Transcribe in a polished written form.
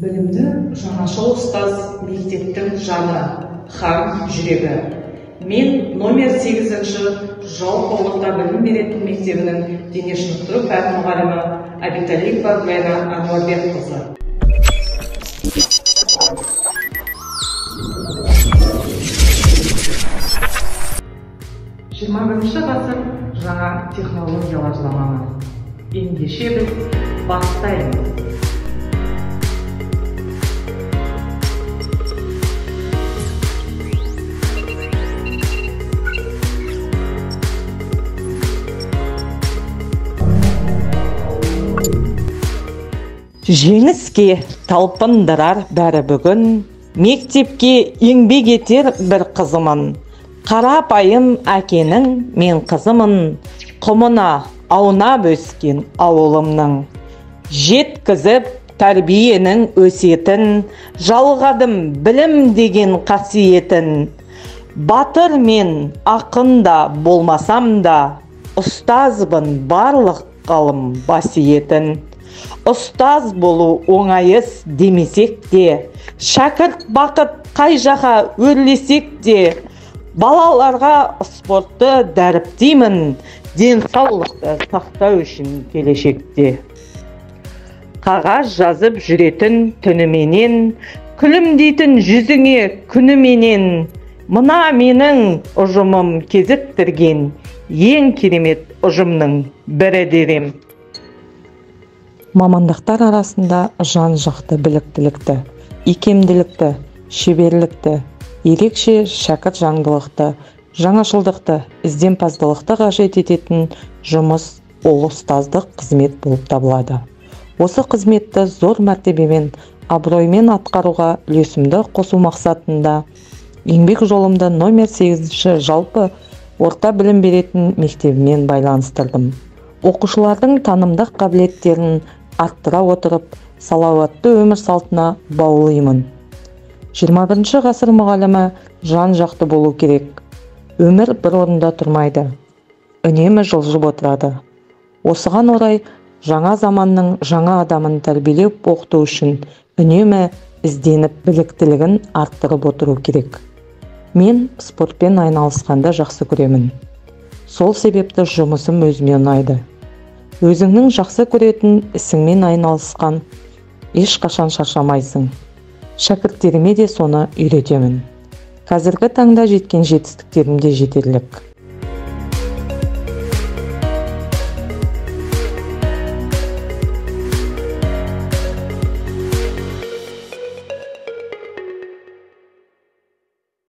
Білімді жаңашыл ұстаз мектептің жаны, һәм жүрегі. Мен номер 8-ші жалпы орта білім беретін мектебінің дене шынықтыру пән мұғалімі Әбиталиева Гүлайна Әнуарбекқызы. Жиырма бірінші ғасыр жаңа технологиялар заманы. Ендеше біз бастаймыз. Жеңіске талпындырар бәрі бүгін, мектепке еңбек етер бір қызымын. Қарапайым әкенің мен қызымын, құмына аунап өскен ауылымның. Жеткізіп тәрбиенің өсетін, жалғадым білім деген қасиетін. Батыр мен ақын да болмасам да, ұстазбын барлық ғалым басиетін. Ұстаз болу оңай іс демесек те, шәкірт бақыт қай жаққа өрлесек те, балаларға спортты дәріптеймін, денсаулықты сақтау үшін келешекте. Қағаз жазып жүретін түніменен, күлімдейтін жүзіңе күніменен, мына менің ұжымым кезіктірген ең керемет ұжымның бірі дерем. Мамандықтар арасында жан-жақты біліктілікті, икемділікті, шеберлікті, ерекше шәкірт жандылықты, жаңашылдықты, ізденімпаздылықты қажет ететін жұмыс ол ұстаздық қызмет болып табылады. Осы қызметті зор мәртебемен, абыроймен атқаруға үлесімді қосу мақсатында еңбек жолымды номер 8-ші жалпы орта білім беретін мектебімен байланыстырдым. Оқушылардың танымдық қабілеттерін арттыра отырып, салауатты өмір салтына баулимын. 21-ші ғасыр мұғалімі жан-жақты болу керек. Өмір бір орында тұрмайды, үнемі жылжып отырады. Осыған орай жаңа заманның жаңа адамын тәрбиелеп оқыту үшін үнемі ізденіп біліктілігін арттырып отыру керек. Мен спортпен айналысқанды жақсы көремін. Сол себепті жұмысым өзіме ұнайды. Өзіңнің жақсы көретін ісіңмен айналысқан ешқашан шаршамайсың. Шәкірттеріме де соны үйретемін. Қазіргі таңда жеткен жетістіктерім де жетерлік.